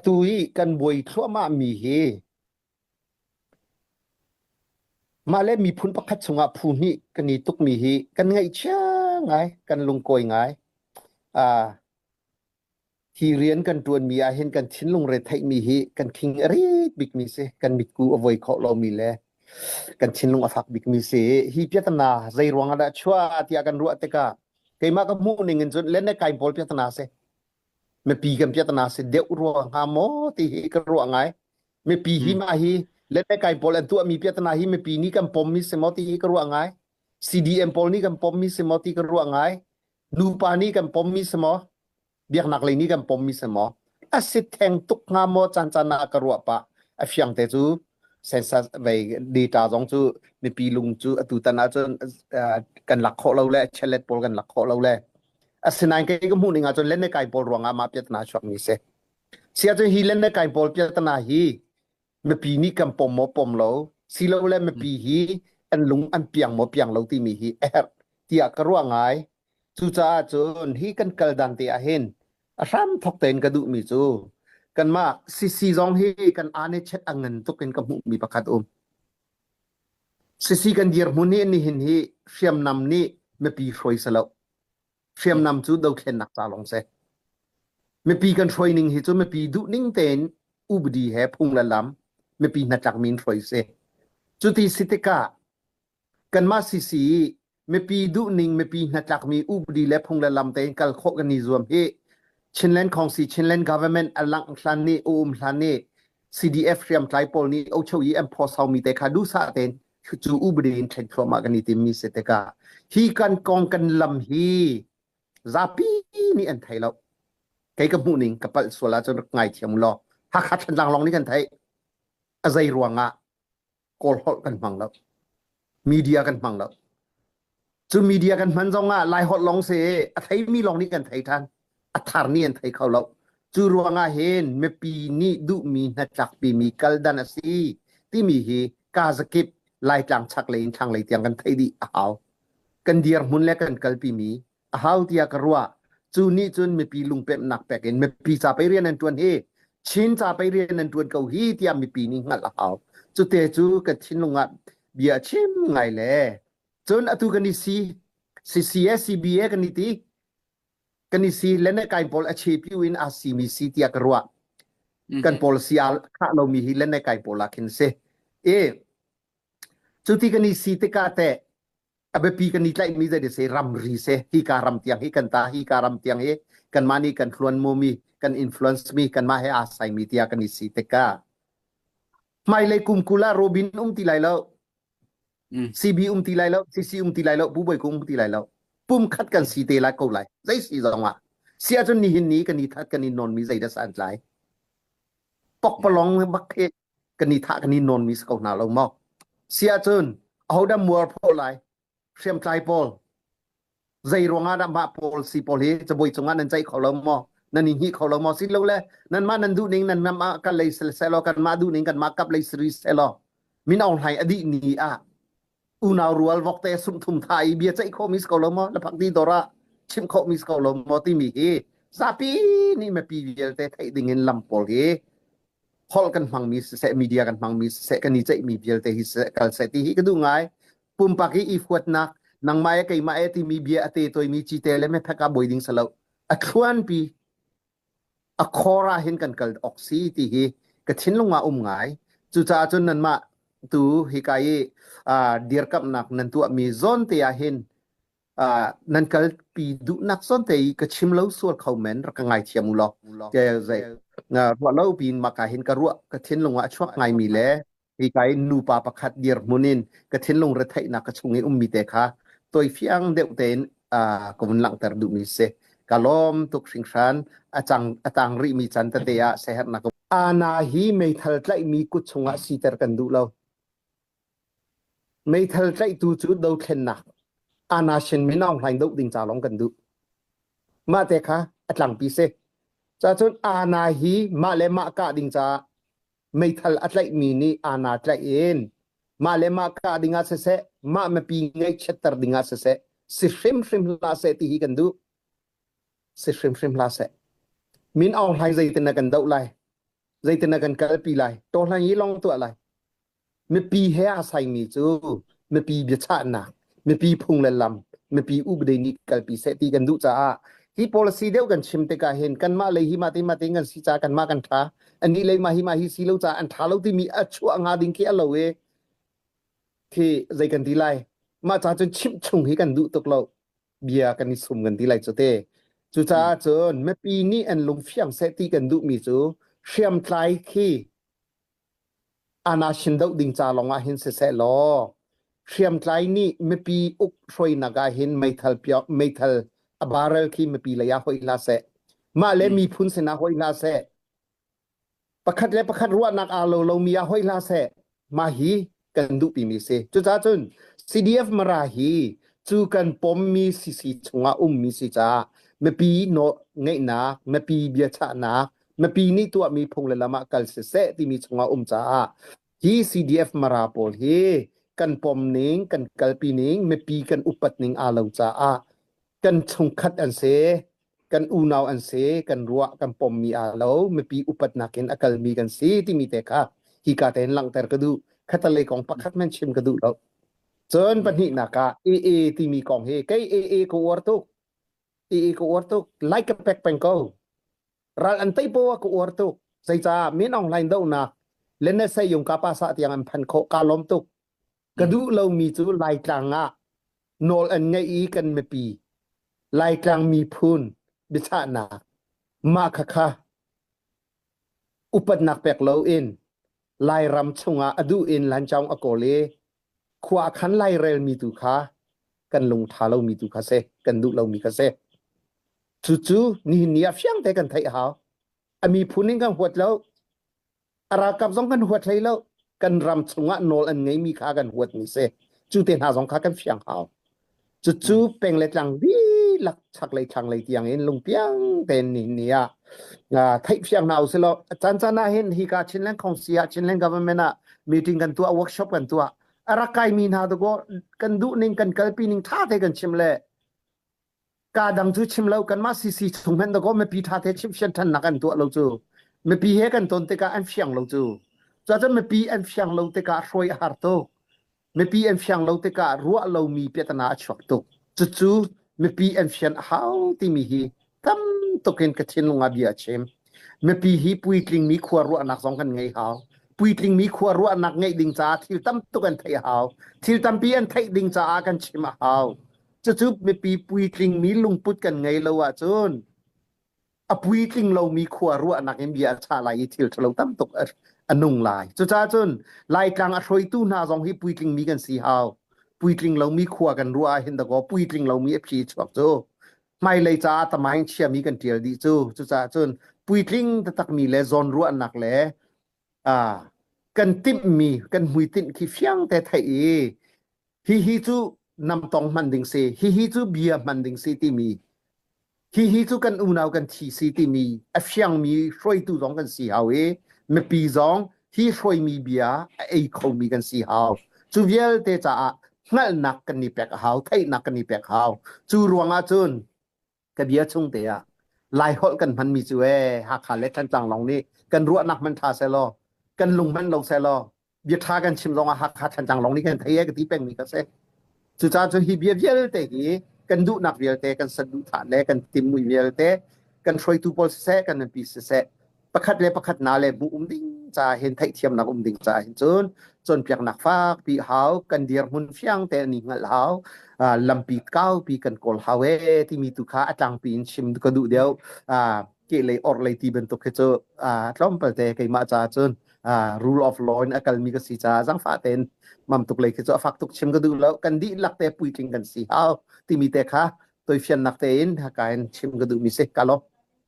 Tu i kan buai thluahmah mi hi mah le miphun pakhat chungah phu hnih kan i tukmi hi kan ngaihchia ngai, kan lungkawi ngai. Ah, hi rian kan ṭuanmi ah hin kan thinlung retheihmi hi kan khing a rit bikmi si, kan mitku a voi khawh lomi le kan thinlung a fak bikmi si. Hi piatana zei ruang ah dah chuah tiah kan ruah tikah keimah ka hmuh ning in cun len le kai pawl piatana si. Mipi kan piatana si deuh rua hnga maw ti hi ka ruah ngai. Mipi hi mah hi len le kai pawl an tuahmi piatana hi mipi nih kan pommi si maw ti hi ka ruah ngai. CDM pawl nih kan pommi si maw ti ka ruah ngai. Nupa nih kan pommi si maw? Biaknak lei nih kan pommi si maw? A si theng tuk hnga maw caan caan ah ka ruah pah. A fiang te cu census vei data zong cu mipi lung cu atu tan ahcun kan lak khawh lo le chalet pawl kan lak khawh lo le asinain kei ka hmuh ning ahcun len le kai pawl ruangah mah piatana chuak mi si. Si ahcun hi len le kai pawl piatana hi mipi nih kan pom maw pom lo silole mipi hi an lung an piang maw piang lo timi hi a herh tiah ka ruah ngai. Cucaah cun hi kan kal dan te ah hin a hram thok tein ka duhmi cu kanmah sisi zong hi kan ane chet a ngan tuk in ka hmuhmi pakhat um. Sisi kan dirhmun hi nihin hi hriamnam nih mipi hruai salo. Hriamnam cu dothlennak ca lawng si. Mipi kan hruai ning hi cu mipi duh ning tein upadi he phung le lam mipi hnatlakmi in hruai si. Cuti si tikah kanmah CC mipi duhning mipi hnatlakmi upadi le phung le lam tein kal khawh kan i zuam hi Chinland Khongsi Chinland Government a langh hlan nih a um hlan nih CDF hriamtlai pawl nih ocho i an phuasaumi te kha duhsah tein cu upadi in thlen thluahmah kan i timmi si tikah hi kan kong kan lam hi zapi nih an thei lo. Kei ka hmuh ning ka palh sual ahcun rak ngaithiam law Hakha Thantlang lawng nih kan theih. A zei ruangah Kawl holh kan hmang lo. Media kan hmang lo. Cu media kan hman zong ah Lai holh lawng si a theimi lawng nih kan thei ṭhan. A thar nih an thei kho lo. Cu ruangah hin mipi nih duhmi hnatlakpimi kaldan a si timi hi kazakip Laitlang chaklei in thlanglei tiang kan theih dih a hau. Kan dirhmun le kan kalpimi a hau tiah ka ruah. Cu nih cun mipi lungpemhnak pek in mipi ca pei rian an ṭuan hi Chin ca pei rian an ṭuan ko hi tiah mipi nih hngalh a hau. Cute cu ka thinlung ah bia a chim ngai le cun atu kan i si CCA CBA kan i ti kan i si le kai pawl a chepiu in aa simi si tiah ka ruah. Kan policy aa khah lomi hi le kai pawl ah khin si. E cuti kan i si tikah teh a biapi kan i tlaihmi zei si ramri si hika ram tiang hi kan ta hika ram tiang hi kanmah nih kan hluan mi kan influence mi kanmah he aa saimi tiah kan i si tikah hmailei kum 20 ah Robin um ti lai lo CB um ti lai lo CC um ti lai lo Pu Bawi Kung um ti lai lo pum khat kan si te lai ko lai zei si zong ah si ahcun nihin ni kan i that kan i nawn mi zei dah san tlai pokpalong bak khi kan i thah kan i nawn mi si ko hna lo maw si ahcun ahodah mualpho lai hriamtlai pawl zei ruangah dah mah pawl si pawl hi cabuai cungah nan ceih kho lo maw nan i hnih kho lo maw si lo le nanmah nan duh ning nan mah kal lei selaw kanmah duh ning kanmah kap lei siri selaw min Aung Hlaing a dih ni ah unau rual vokte sumthum tha i bia ceih khawh mi si ko lo maw la phak di dor ah chimh khawh mi si ko lo maw timi hi zapi nih mipi vialte theih ding in lam pawl hi holh kan hmangmi siseh media kan hmangmi siseh kan i ceihmi vialte hi siseh kal seh ti hi ka duh ngai pumpak i i huatnak nangmah e keimah e timi bia a te toimi cite le mephek ah boi ding salo a thluanpi a khor ah hin kan kal ok si ti hi ka thinlung ah um ngai cucaah cun nanmah tu hika i dirkamnak nan tuahmi zawn te ah hin nan kalpi duhnak zawn te i ka chim lo sual kho men rak ka ngaithiam u law zei ruah lo piin maka hin ka ruah ka thinlung ah a chuak ngaimi le hika in nupa pakhat dirhmun in ka thinlung retheihnak ka chung i ummi te kha toifiang deuh tein ka vun langhter duhmi si ka lawm tuk hringhran a cang a tang rihmi can tete ah sehernak ana hi meithal tlaihmi kut chungah siter kan duh lo Meithal tlaihtu cu dothlennak Anashin Min Aung Hlaing doh ding ca lawng kan duh. Mah te kha a tlangpi si. Cacun Ana hi mah le mah kah ding caah meithal a tlaihmi nih Ana tlaih in mah le mah kah ding ah siseh, mah mipi ngaihchiatter ding ah siseh, si hrimhrim hlah seh ti hi kan duh. Si hrimhrim hlah seh. Min Aung Hlaing zeitin na kan doh lai? Zeitin na kan kalpi lai? Tawhlan yi long tuah lai. Mipi he aa saimi cu mipi biachahnak, mipi phung le lam, mipi upadi nih kalpi seh ti kan duh caah hi policy deuh kan chim tikah hin kanmah lei hi mah te mah te kan si caah kanmah kan ṭha, anih lei mah hi mah hi si lo caah an ṭha lo timi a chuah hnga ding khi a lo i khi zei kan ti lai mah ca cun chimh chung hi kan duh tuk lo bia kan i sum kan ti lai cu te cucaah cun mipi nih an lung fiang seh ti kan duhmi cu hriamtlai khi anashin doh ding ca lawng ah hin siseh law hriamtlai nih mipi uk hruainak ah hin meithal piak meithal a barrel khi mipi lei ah hoih hlah seh mah le miphun sinah hoih hlah seh Pakhat le pakhat ruahnak aa lo lomi ah hoi hlah seh, mah hi kan duhpimi si. Cucaah cun CDF Mara hi cu kan pommi CC chungah ummi si caah mipi nawl ngeihnak, mipi biachahnak, mipi nih tuahmi phung le lam ah kal siseh timi chungah um caah hi CDF Mara pawl hi kan pom ning, kan kalpi ning, mipi kan upat ning aa lo caah kan chungkhat an si, kan unau an si, kan ruah, kan pommi aa lo, mipi upatnak in a kalmi kan si timi te kha hika tein langhter ka duh. Khatalei kong pakhat men chim ka duh lo. Cun pahnihnak ah AA timi kong hi kei AA ka uar tuk. AA ka uar tuk. Like ka pek peng ko. Ral an tei po ka uar tuk. Zeicah Min Aung Hlaing dohnak le na sayung ka pa sa tiang an phan khawh ka lawm tuk. Ka duh lomi cu Laitlang ah nawl an ngeih i kan mipi Laitlang miphun biachahnak mah khakha upatnak pek loin Lairam chungah a duh in Lanchaung a kawl i khua a khan lairelmi tu kha kan lung ṭha lomi tu kha si, kan duh lomi kha si. Cucu nihin ni ah fiang te kan theih a hau. A miphun in kan huat lo. A ralkap zong kan huat hlei lo. Kan ram chungah nawl an ngeimi kha kan huatmi si. Cu te hna zong kha kan fiang hau. Cucu peng le tlang dihlak chaklei thlanglei tiang in lungpiang tein nihin ni ah theih fiang hna usilaw caan caan ah hin hika Chinland Council ah Chinland government ah meeting kan tuah workshop kan tuah a rak kaimi hna dakaw kan duh ning kan kalpi ning ṭha te kan chim le Ka dang cu chim lo kanmah CC chung hmanh dakaw mipi ṭha te chimhfian ṭhannak an tuah lo cu. Mipi he kan ton tikah an fiang lo cu. Cuahcun mipi an fiang lo tikah hruai a har tuk. Mipi an fiang lo tikah ruah lomi piahtana a chuak tuk. Cucu mipi an fian a hau timi hi tam tuk in ka thinlung ah bia a chim. Mipi hi puitlingmi khua ruahnak zong kan ngei hau. Puitlingmi khua ruahnak ngeih ding caah thil tam tuk an theih a hau. Thil tampi an theih ding caah kan chim a hau. Cucu mipi puitlingmi lungput kan ngei lo ahcun a puitling lomi khua ruahnak in bia a chah lai i thil ṭhalo tam tuk a nung lai. Cucaah cun Laitlang a hruaitu hna zong hi puitlingmi kan si hau. Puitling lomi khua kan ruah ah hin dakaw puitling lomi a phi chuak cu hmailei caah tamaing chiami kan ṭial dih cu. Cucaah cun puitling taktakmi le zawnruahnak le kan timhmi kan hmuitinh khi fiang te theih i hihi cu namtong hman ding si hihi cu bia hman ding si timi hihi cu kan unau kan thi si timi a fiangmi hruaitu zong kan si hau i mipi zong hi hruaimi bia a ei khomi kan si hau cu vialte caah hngalhnak kan i pek a hau theihnak kan i pek hau cu ruangah cun ka bia chung te ah Laiholh kan hmanmi cu ee Hakha le Thantlang lawng nih kan ruahnak hman ṭha seh law kan lung hman lo seh law bia ṭha kan chim zongah Hakha Thantlang lawng nih kan thei ee ka ti pengmi ka si. Cucaah cun hi bia vialte hi kan duhnak vialte kan saduhthah le kan timmui vialte kan hruaitu pawl siseh kan mipi siseh pakhat le pakhat na le bu um ding caah hin theihthiamnak um ding caah hin cun cawnpiaknak fakpi hau kan dirhmun fiang te an i hngalh hau lampi kaupi kan kawl hau e timi tu kha a tlangpi in chim ka duh deuh kehlei orhlei ti bantuk hi cu tlawmpal te keimah caah cun rule of law in a kalmi ka si caah zangfah tein mam tuk lei khi cu a fak tuk chim ka duh lo kan dihlak te puitling kan si hau timi te kha toifiannak tein haka in chim ka duhmi si ka lawm.